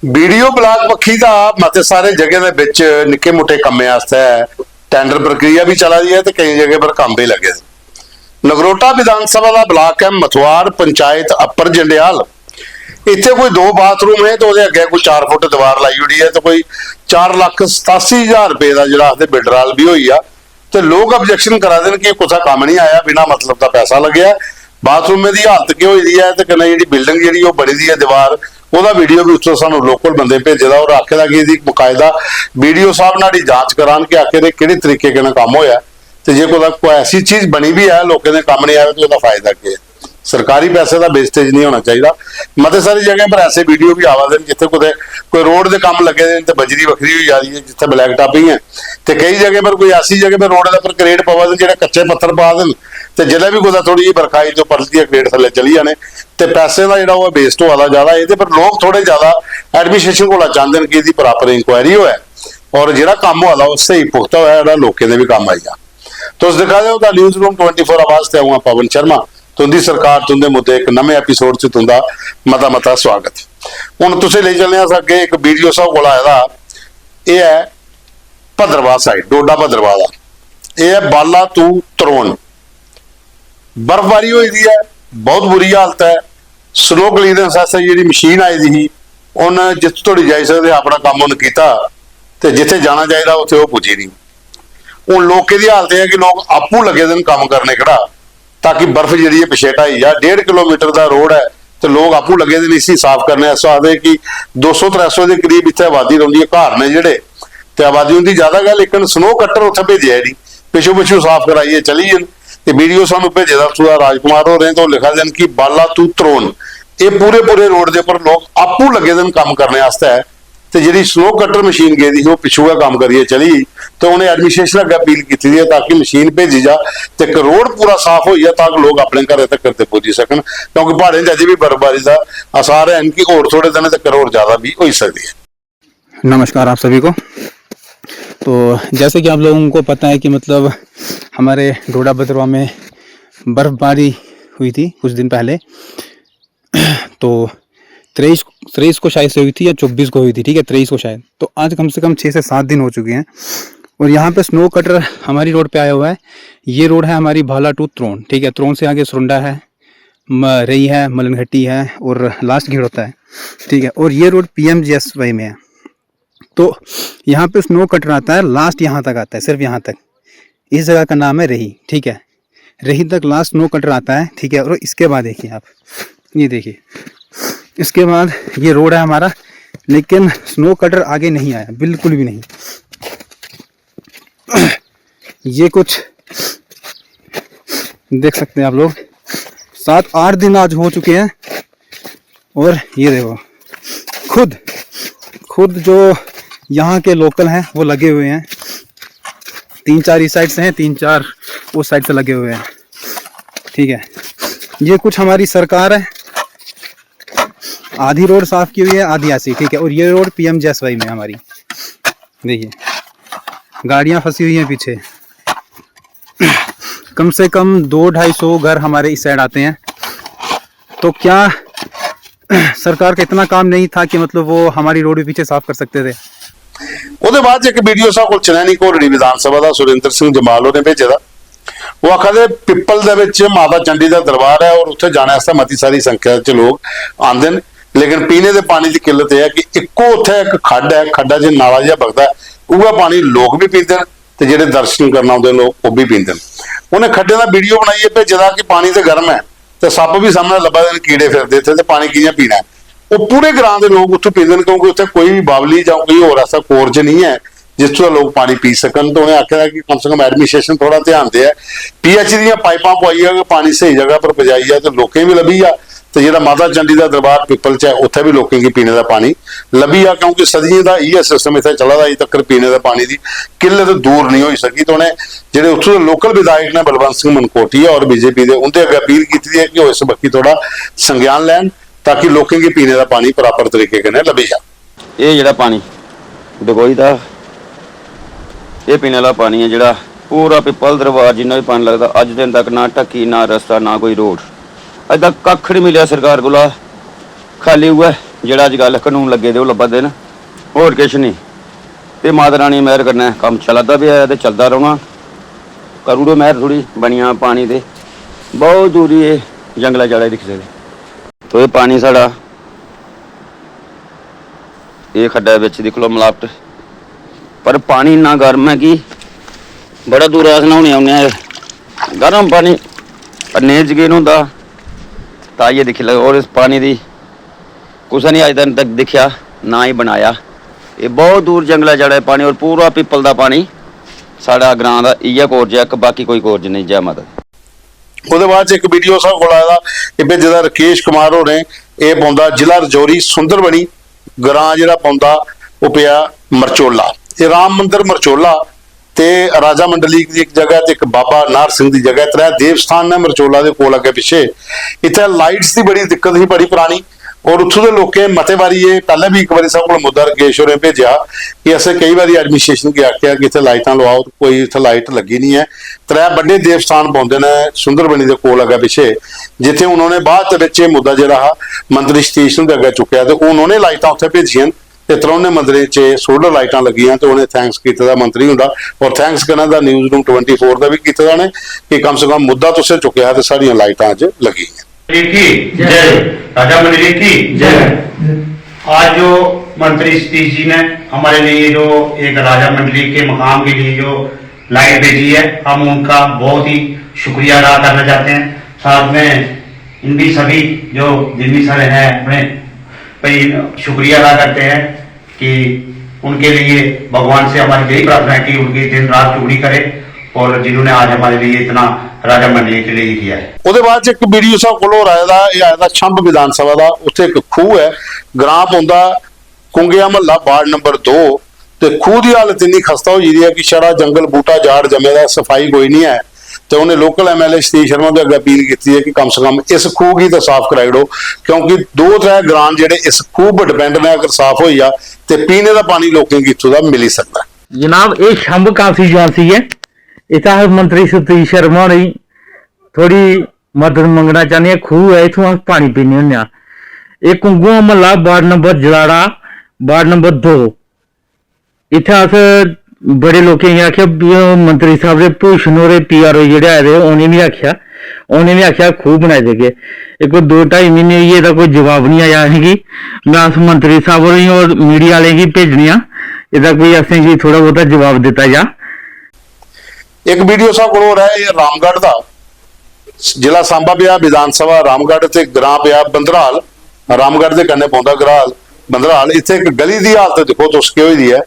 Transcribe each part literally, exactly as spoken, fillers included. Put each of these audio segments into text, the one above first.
BDO block पक्खी दा मते सारे जगहें दे बिच निक्के मुट्टे कम्में आस्तै टैंडर प्रक्रिया बी चला दी ऐ ते केईं जगहें पर कम्म बी लग्गे दे। नगरोटा विधानसभा दा ब्लाक ऐ मथुआड़, पंचायत अप्पर जंडेआल। इत्थै कोई दो बाथरूम हे ते ओह्दे अग्गें कोई चार फुट दीवार लाई ओड़ी ऐ ते कोई चार लक्ख सतासी हजार रपेऽ दा जेह्ड़ा आखदे बिडराल बी होई गेआ। ते लोक ऑब्जेक्शन करा दे न कि कुसै कम्म निं आया, बिना मतलब दा पैसा लग्गेआ। बाथरूमें दी हालत केह् होई दी ऐ ते कन्नै जेह्ड़ी बिल्डिंग जेह्ड़ी ओह् बनी दी ऐ दीवार, ओह्दा वीडियो बी उत्थुं सानूं लोकल बंदे भेजे दा और आखे दा कि एह्दी बकायदा बीडीओ साहब न्हाड़ी जांच करान कि आखिर एह् केह्ड़े तरीके कन्नै कम्म होएआ। ते जे कुतै कोई ऐसी चीज बनी बी ऐ लोकें दे कम्म निं आए ते ओह्दा फायदा केह् ऐ? सरकारी पैसे दा वेस्टेज निं होना चाहिदा। मते सारी जगहें पर ऐसे वीडियो बी आवा दे न जित्थै कुतै कोई रोड दे कम्म लग्गे दे न ते बजरी बक्खरी होई जा दी ऐ, जित्थै ब्लैक टॉपिंग ऐ। ते केई जगहें पर कोई ऐसी जगह पर रोड दे उप्पर क्रेट पवा दे न जेह्ड़े कच्चे पत्थर पा दे न, ते जिसलै बी कुतै थोह्ड़ी जेही बरखा आई ते ओह् परतियै क्रेट थल्लै चली जाने। ते पैसे दा जेह्ड़ा ओह् वेस्ट होआ दा ज्यादा, एह्दे पर लोक थोह्ड़े ज्यादा एडमिनिस्ट्रेशन कोला चांह्दे न कि एह्दी प्रापर इंक्वायरी होऐ और जेह्ड़ा कम्म होआ दा ओह् स्हेई पुख्ता होऐ, जेह्ड़ा लोकें दे बी कम्म आई जा। तुस दिक्खा दे ओ दा न्यूज़ रूम ट्वेंटी फोर आवाज ते अ'ऊं आं पवन शर्मा। तुं'दी सरकार, तुं'दे मुद्दे इक नमें एपिसोड च तुं'दा मता मता स्वागत। हुन तुसें लेई चलने आं अस अग्गें इक बीडीओ साहब कोला आए दा। एह् ऐ भद्रवाह साइड, डोडा भद्रवाह दा। एह् ऐ बाला तू त्रोन। बर्फबारी होई दी ऐ, बहुत बुरी हालत ऐ। स्नो क्लीयरेंस आस्तै जेह्ड़ी मशीन आई दी ही, उन्न जित्थूं धोड़ी जाई सकदे अपना कम्म उन्न कीता, ते जित्थै जाना चाहिदा उत्थै ओह् पुज्जी निं। हून लोकें दी हालत एह् ऐ कि लोक आपूं लग्गे दे न कम्म करने कड़ा, ताकि बर्फ जेह्ड़ी ऐ पिच्छे ढाई जा। डेढ़ किलोमीटर दा रोड ऐ ते लोक आपूं लग्गे दे न इसी साफ करने आस्तै। आखदे कि दो सौ त्रै सौ दे करीब इत्थै आबादी रौंह्दी ऐ, घर न जेह्ड़े, ते आबादी उं'दी ज्यादा गै, लेकिन स्नो कट्टर उत्थै भेजेआ निं, पिच्छों पिच्छों साफ कराइयै चली गे न। ते वीडियो सानूं भेजे दा उत्थूं दा राजकुमार होरें, ते ओह् लिखा दे न कि बाला तू त्रोन, एह् पूरे पूरे रोड दे उप्पर लोक आपूं लग्गे दे न कम्म करने आस्तै। ते जेह्ड़ी स्नो कट्टर मशीन गेदी ही, ओह् पिच्छुं गै कम्म करियै चली गेई। ते उ'नें एडमिनिस्ट्रेशन अग्गें अपील कीती दी ऐ ताकि मशीन भेजी जा ते इक रोड पूरा साफ होई जा, ताकि लोक अपने घरै तक्कर ते पुज्जी सकन, क्योंकि प्हाड़ें च अजें बी बर्फबारी दा आसार हैन कि होर थोह्ड़े दिनें तक्कर होर ज्यादा बी होई सकदी ऐ। नमस्कार आप सभी को। तो जैसे कि आप लोगों को पता है कि मतलब हमारे डोडा भद्रवा में बर्फबारी हुई थी कुछ दिन पहले, तो तेईस तेईस को शायद से हुई थी या चौबीस को हुई थी, ठीक है, तेईस को शायद। तो आज कम से कम छः से सात दिन हो चुके हैं और यहाँ पे स्नो कटर हमारी रोड पे आया हुआ है। ये रोड है हमारी भाला टू त्रोन, ठीक है, त्रोन से आगे सुरंडा है, म, रई है, मलन घट्टी है और लास्ट घेड़ होता है, ठीक है। और ये रोड पीएमजीएसवाई में है। तो यहाँ पे स्नो कटर आता है, लास्ट यहाँ तक आता है, सिर्फ यहाँ तक। इस जगह का नाम है रही, ठीक है। रही तक लास्ट स्नो कटर आता है, ठीक है। और इसके बाद देखिए आप, ये देखिए, इसके बाद ये रोड है हमारा, लेकिन स्नो कटर आगे नहीं आया, बिल्कुल भी नहीं। ये कुछ देख सकते हैं आप लोग, सात आठ दिन आज हो चुके हैं। और ये देखो, खुद खुद जो यहाँ के लोकल हैं वो लगे हुए हैं, तीन चार इस साइड से हैं, तीन चार उस साइड से लगे हुए हैं, ठीक है। ये कुछ हमारी सरकार है, आधी रोड साफ की हुई है, आधी ऐसी, ठीक है। और ये रोड पीएमजीएसवाई में है हमारी, देखिए गाड़ियाँ फंसी हुई हैं पीछे। कम से कम दो ढाई सौ घर हमारे इस साइड आते हैं। तो क्या सरकार का इतना काम नहीं था कि मतलब वो हमारी रोड भी पीछे साफ कर सकते थे? ਉਹਦੇ ਬਾਅਦ 'ਚ ਇੱਕ ਵੀਡੀਓ ਸਾਹਿਬ ਕੋਲ ਚਨੈਨੀ ਘੋਲੜੀ ਵਿਧਾਨ ਸਭਾ ਦਾ ਸੁਰਿੰਦਰ ਸਿੰਘ ਜਮਾਲ ਉਹਨੇ ਭੇਜੇ ਦਾ। ਉਹ ਆਖਦੇ ਪਿੱਪਲ ਦੇ ਵਿੱਚ ਮਾਤਾ ਚੰਡੀ ਦਾ ਦਰਬਾਰ ਹੈ ਔਰ ਉੱਥੇ ਜਾਣ ਵਾਸਤੇ ਮਤੀ ਸਾਰੀ ਸੰਖਿਆ 'ਚ ਲੋਕ ਆਉਂਦੇ ਨੇ, ਲੇਕਿਨ ਪੀਣੇ ਦੇ ਪਾਣੀ ਦੀ ਕਿੱਲਤ ਇਹ ਹੈ ਕਿ ਇੱਕੋ ਉੱਥੇ ਇੱਕ ਖੱਡ ਹੈ, ਖੱਡਾ 'ਚ ਨਾਲਾ ਜਿਹਾ ਵਗਦਾ ਹੈ, ਉਹ ਪਾਣੀ ਲੋਕ ਵੀ ਪੀਂਦੇ ਨੇ ਤੇ ਜਿਹੜੇ ਦਰਸ਼ਨ ਕਰਨ ਆਉਂਦੇ ਲੋਕ ਉਹ ਵੀ ਪੀਂਦੇ ਨੇ। ਉਹਨੇ ਖੱਡਿਆਂ ਦਾ ਵੀਡੀਓ ਬਣਾਈ ਹੈ, ਭੇਜੇ ਦਾ ਕਿ ਪਾਣੀ ਤੇ ਗਰਮ ਹੈ ਤੇ ਸੱਪ ਵੀ ਸਾਹਮਣੇ ਲੱਭਾ ਦੇ ਨੇ, ਕੀੜੇ ਫਿਰਦੇ ਇੱਥੇ, ਤੇ ਪਾਣੀ ਕਿਵੇਂ ਪੀਣਾ ਹੈ? ਉਹ ਪੂਰੇ ਗ੍ਰਾਮ ਦੇ ਲੋਕ ਉੱਥੋਂ ਪੀਂਦੇ ਨੇ, ਕਿਉਂਕਿ ਉੱਥੇ ਕੋਈ ਵੀ ਬਾਵਲੀ ਜਾਂ ਕੋਈ ਹੋਰ ਐਸਾ ਕੋਰਜ ਨਹੀਂ ਹੈ ਜਿੱਥੋਂ ਦਾ ਲੋਕ ਪਾਣੀ ਪੀ ਸਕਣ। ਤੇ ਉਹਨੇ ਆਖਿਆ ਕਿ ਕਮ ਸੇ ਕਮ ਐਡਮਿਨਿਸਟ੍ਰੇਸ਼ਨ ਥੋੜਾ ਧਿਆਨ ਦੇ ਹੈ, ਪੀਐਚ ਦੀਆਂ ਪਾਈਪਾਂ ਪਵਾਈ ਆ ਕਿ ਪਾਣੀ ਸਹੀ ਜਗ੍ਹਾ ਪਰ ਪਹੁੰਚਾਈ ਆ ਤੇ ਲੋਕਾਂ ਵੀ ਲੱਭੀ ਆ, ਤੇ ਜਿਹੜਾ ਮਾਤਾ ਚੰਡੀ ਦਾ ਦਰਬਾਰ ਪਿੱਪਲ ਚ ਹੈ ਉੱਥੇ ਵੀ ਲੋਕਾਂ ਕੀ ਪੀਣੇ ਦਾ ਪਾਣੀ ਲੱਭੀ ਆ, ਕਿਉਂਕਿ ਸਦੀਆਂ ਦਾ ਇਹ ਸਿਸਟਮ ਇੱਥੇ ਚੱਲਦਾ ਅਜੇ ਤੱਕ ਪੀਣੇ ਦਾ ਪਾਣੀ ਦੀ ਕਿੱਲਤ ਦੂਰ ਨਹੀਂ ਹੋਈ ਸਕੀ। ਤੇ ਉਹਨੇ ਜਿਹੜੇ ਉੱਥੋਂ ਦੇ ਲੋਕਲ ਵਿਧਾਇਕ ਨੇ ਬਲਵੰਤ ਸਿੰਘ ਮਨਕੋਟੀਆ ਔਰ ਬੀਜੇਪੀ ਦੇ, ਉਹਦੇ ਅੱਗੇ ਅਪੀਲ ਕੀਤੀ ਹੈ ਕਿ ਉਹ ਇਸ ਬੱਖੀ ਥੋੜਾ ਸੰਗਿਆਨ ਲੈਣ, ਤਾਂ ਕਿ ਲੋਕਾਂ ਕੀ ਪੀਣੇ ਦਾ ਪਾਣੀ ਪ੍ਰੋਪਰ ਤਰੀਕੇ ਕਨੇ ਲੱਭੀ ਜਾ। ਇਹ ਜਿਹੜਾ ਪਾਣੀ ਡਗੋਈ ਦਾ, ਇਹ ਪੀਣ ਵਾਲਾ ਪਾਣੀ ਹੈ ਜਿਹੜਾ ਪੂਰਾ ਪਿੱਪਲ ਦਰਬਾਰ ਜਿੰਨਾ ਵੀ ਪਾਣੀ ਲੱਗਦਾ, ਅੱਜ ਦਿਨ ਤੱਕ ਨਾ ਢੱਕੀ, ਨਾ ਰਸਤਾ, ਨਾ ਕੋਈ ਰੋਡ। ਅੱਜ ਤੱਕ ਕੱਖ ਨਹੀਂ ਮਿਲਿਆ ਸਰਕਾਰ ਕੋਲੋਂ, ਖਾਲੀ ਹੋਇਆ। जेह्ड़ा अजकल कनून लग्गे दे ओह् लब्भा दे न, होर किश निं। ते माता रानी दी मैह्र कन्नै कम्म चला दा बी ऐ ते चलदा रौह्ना। करी ओड़ो मैह्र थोह्ड़ी बनिया पानी ते बहुत दूर एह् जंगला जाड़ा दिक्खी सकदे। तो एह् पानी साढ़ा एह् खड्डा बिच दिक्खी लैओ मलावट, पर पानी इन्ना गर्म ऐ कि बड़ा दूरा अस न्हौने औने आं। गर्म पानी पर नेईं जकीन होंदा, तां आइयै दिक्खी लैओ। और इस पानी दी कुसै ने अज्ज तक दिक्खेआ, ना ही बनाया। एह् बहुत दूर जंगला जड़ा पानी और पूरा पिप्पल दा पानी। साढ़ा ग्रां दा इ'यै कोरज ऐ, इक बाकी कोई कोरज नेईं। जै माता दी। ओह्दे बाद च इक वीडियो साढ़े कोल आए दा, एह् भेजे दा राकेश कुमार होरें। एह् पौंदा जिला रजौरी, सुंदरबनी ग्रां जेह्ड़ा पौंदा, ओह् पेआ मरचोला। एह् राम मंदर मरचोला ते राजा मंडलीक दी इक जगह ते इक बाबा नाहर सिंह दी जगह, त्रै देव स्थान ने मरचोला दे कोल अग्गें पिच्छे। इत्थै लाइट्स दी बड़ी दिक्कत ही, बड़ी परानी, और उत्थूं दे लोकें मते बारी एह् पैह्लें बी इक बारी साढ़े कोल मुद्दा राकेश होरें भेजेआ कि असें केई बारी एडमिनिस्ट्रेशन गी आखेआ कि इत्थै लाइटां लोआओ, कोई इत्थै लाइट लग्गी निं ऐ। त्रै बड्डे देवस्थान पौंदे न सुंदरबनी दे कोल अग्गें पिच्छे, जित्थै हून उ'नें बाद दे बिच एह् मुद्दा जेह्ड़ा हा मंत्री सतीश हुंदे अग्गें चुक्केआ ते हून उ'नें लाइटां उत्थै भेजियां न ते त्रौनें मंदरें च सोलर लाइटां लग्गियां ते उ'नें थैंक्स कीते दा मंत्री हुंदा और थैंक्स करना दा न्यूज़ रूम ट्वेंटी फ़ोर दा बी कीते दा उ'नें कि कम से कम मुद्दा तुसें चुक्केआ ते साढ़ियां लाइटां अज्ज लग्गी गेइयां। की जय। राजा मंडली की जय। आज जो मंत्री सतीश जी ने हमारे लिए जो एक राजा मंडली के मकाम के लिए जो लाइट भेजी है, हम उनका बहुत ही शुक्रिया अदा करना चाहते हैं। साथ में इन भी सभी जो जिम्मी सर हैं अपने, भाई, शुक्रिया अदा करते हैं कि उनके लिए भगवान से हमारी यही प्रार्थना है कि उनकी दिन रात चुगड़ी करे और जिन्होंने आज हमारे लिए इतना राजा मंडली के लिए किया है। ओह्दे बाद च इक वीडियो साढ़े कोल होर आए दा, एह् आए दा छंब विधानसभा दा, उत्थै इक खूह् ऐ ग्रां पौंदा कुंगेआ म्हल्ला वार्ड नंबर दो, ते खूह दी हालत इन्नी खस्ता होई गेदी ऐ कि छड़ा जंगल बूह्टा जाड़ जम्मे दा, सफाई कोई निं ऐ। ते उ'नें लोकल एमएलए सतीश शर्मा दे अग्गें अपील कीती ऐ कि कम से कम इस खूह गी ते साफ कराई ओड़ो, क्योंकि दो त्रै ग्रां जेह्ड़े इस खूह पर डिपेंड न, अगर साफ होई जा ते पीने दा पानी लोकें गी इत्थूं दा मिली सकदा ऐ। जनाब, एह् छंब कांस्टीचुएंसी ऐ। इत्थै अस मंत्री सतीश शर्मा होरें गी थोह्ड़ी मदद मंगना चाह्न्ने आं। खूह् ऐ, इत्थुआं अस पानी पीने होन्ने आं। एह् कुंगुआं म्हल्ला, वार्ड नंबर जलाड़ा, वार्ड नंबर दो। इत्थै अस बड़े लोकें गी आखेआ, बी ओह् मंत्री साहब दे भूषण होरें पीआरओ जेह्ड़े आए दे, उ'नें बी आखेआ, उ'नें बी आखेआ खूह् बनाई देगे। एह् कोई दो ढाई म्हीने होई गे, एह्दा कोई जवाब निं आया असेंगी। में अस मंत्री साहब होरें गी और मीडिया आह्लें गी भेजने आं, एह्दा कोई असेंगी थोह्ड़ा बहुता जवाब दित्ता जा। इक वीडियो साढ़े कोल होर ऐ, एह् रामगढ़ दा, जिला सांबा पेआ, विधानसभा रामगढ़ ते ग्रां पेआ बंदराल। रामगढ़ दे कन्नै पौंदा ग्राल, बंदराल। इत्थै इक गली दी हालत दिक्खो तुस केह् होई दी ऐ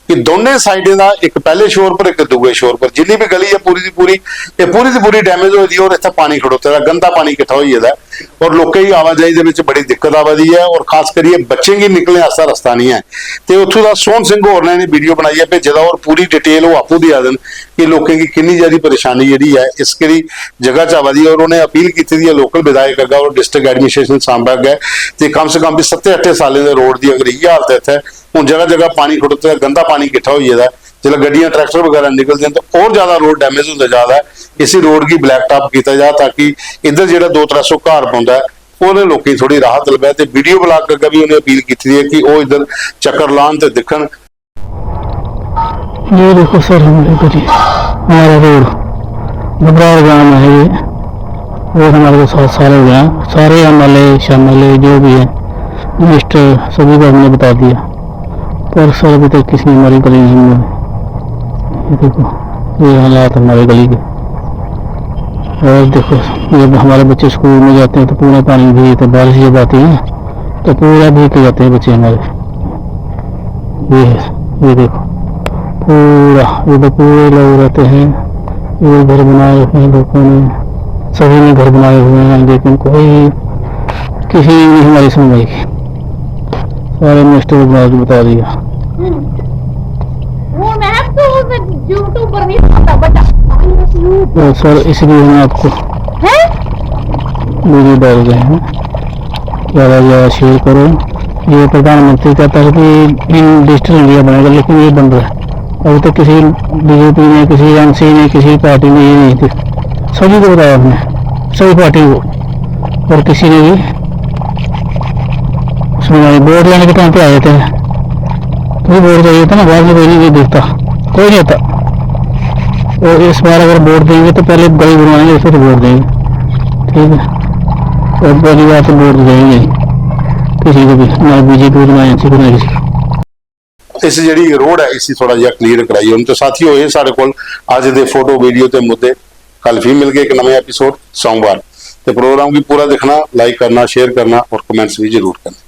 कि दोनें साइडें दा, इक पैह्ले शोर पर, इक दूए शोर पर, जिन्नी बी गली ऐ पूरी दी पूरी, एह् पूरी दी पूरी डैमेज होई दी ऐ और इत्थै पानी खड़ोते दा, गंदा पानी किट्ठा होई गेदा ऐ और लोकें गी आवाजाही दे बिच बड़ी दिक्कत आवा दी ऐ और खास करियै बच्चें गी निकलने आस्तै रस्ता निं ऐ। ते उत्थूं दा सोहन सिंह होर ने इ'नें वीडियो बनाइयै भेजे दा और पूरी डिटेल ओह् आपूं देआ दे न कि लोकें गी किन्नी ज्यादा परेशानी जेह्ड़ी ऐ इस केह्ड़ी जगह च आवा दी ऐ। और उ'नें अपील कीती दी ऐ लोकल विधायक अग्गै और डिस्ट्रिक्ट एडमिनिस्ट्रेशन सांबा अग्गै, ते कम से कम बी सत्तें अट्ठें सालें दे रोड दी अगर इ'यै हालत ऐ इत्थै, हून जगह जगह पानी खड़ोते दा, गंदा पानी किट्ठा होई गेदा ऐ, जिसलै गड्डियां ट्रैक्टर बगैरा निकलदे न ते होर ज्यादा रोड डैमेज होंदा जा दा ऐ। इसी रोड गी ब्लैक टॉप कीता जा, ताकि इद्धर जेह्ड़ा दो त्रै सौ घर पौंदा ऐ, उ'नें लोकें गी थोह्ड़ी राहत लब्भै। ते वीडियो ब्लॉग अग्गें बी उ'नें अपील कीती दी ऐ कि ओह् इद्धर चक्कर लान ते दिक्खन। ये देखो सर, हमारे इधर ही हमारा रोड, घबरार गांव है ये। वो हमारे को सात साल हो गया, सारे एमएलए शेमएलए जो भी है, मिनिस्टर, सभी को हमने बता दिया, पर सर अभी तक किसी ने हमारी गली नहीं बनाई। ये देखो, ये हालात हमारे गली के। और देखो, जब हमारे बच्चे स्कूल में जाते हैं तो पूरा पानी भीगते, बारिश जब आती है तो पूरा भीग के जाते हैं बच्चे हमारे। ये है, ये देखो, पूरा, ये तो पूरे लोग रहते हैं, ये घर बनाए हुए हैं लोगों ने, सभी ने घर बनाए हुए हैं, लेकिन कोई, किसी ने नहीं हमारी सुनवाई की। सारे मिनिस्टर को बता, बता दिया। हम्म। वो मैं तो वो मैं यूट्यूबर नहीं होता बड़ा। तो सर, इसलिए हम आपको हैं? वीडियो डाल रहे हैं, ज़्यादा से ज़्यादा शेयर करो। ये प्रधानमंत्री कहता है कि इन डिजिटल इंडिया बनेगा, लेकिन ये बन रहा है। अभी तक किसी बीजेपी ने, किसी एमसी ने, किसी पार्टी ने ये नहीं दी। सभी को बताया हमने, सभी पार्टी को, और किसी ने भी हमारे वोट लेने के टाइम पे आए थे, ये वोट चाहिए था ना, बाद में कोई नहीं दिखता, कोई नहीं आता। और इस बार अगर वोट देंगे तो पहले गली बनवाएंगे, फिर वोट देंगे। ठीक है, और पहली बार तो वोट देंगे नहीं किसी को भी, ना बीजेपी को, ना एनसीपी, ना किसी को। ਇਸ ਜਿਹੜੀ ਰੋਡ ਹੈ, ਇਸੀ ਥੋੜਾ ਜਿਹਾ ਕਲੀਅਰ ਕਰਾਈਏ ਹੁਣ। ਤੇ ਸਾਥੀਓ, ਇਹ ਸਾਡੇ ਕੋਲ ਅੱਜ ਦੇ ਫੋਟੋ, ਵੀਡੀਓ ਤੇ ਮੁੱਦੇ। ਕੱਲ ਫਿਰ ਮਿਲ ਗਏ ਇੱਕ ਨਵੇਂ ਐਪੀਸੋਡ ਸੋਮਵਾਰ। ਤੇ ਪ੍ਰੋਗਰਾਮ ਵੀ ਪੂਰਾ ਦੇਖਣਾ, ਲਾਈਕ ਕਰਨਾ, ਸ਼ੇਅਰ ਕਰਨਾ ਔਰ ਕਮੈਂਟਸ ਵੀ ਜ਼ਰੂਰ ਕਰਨਾ।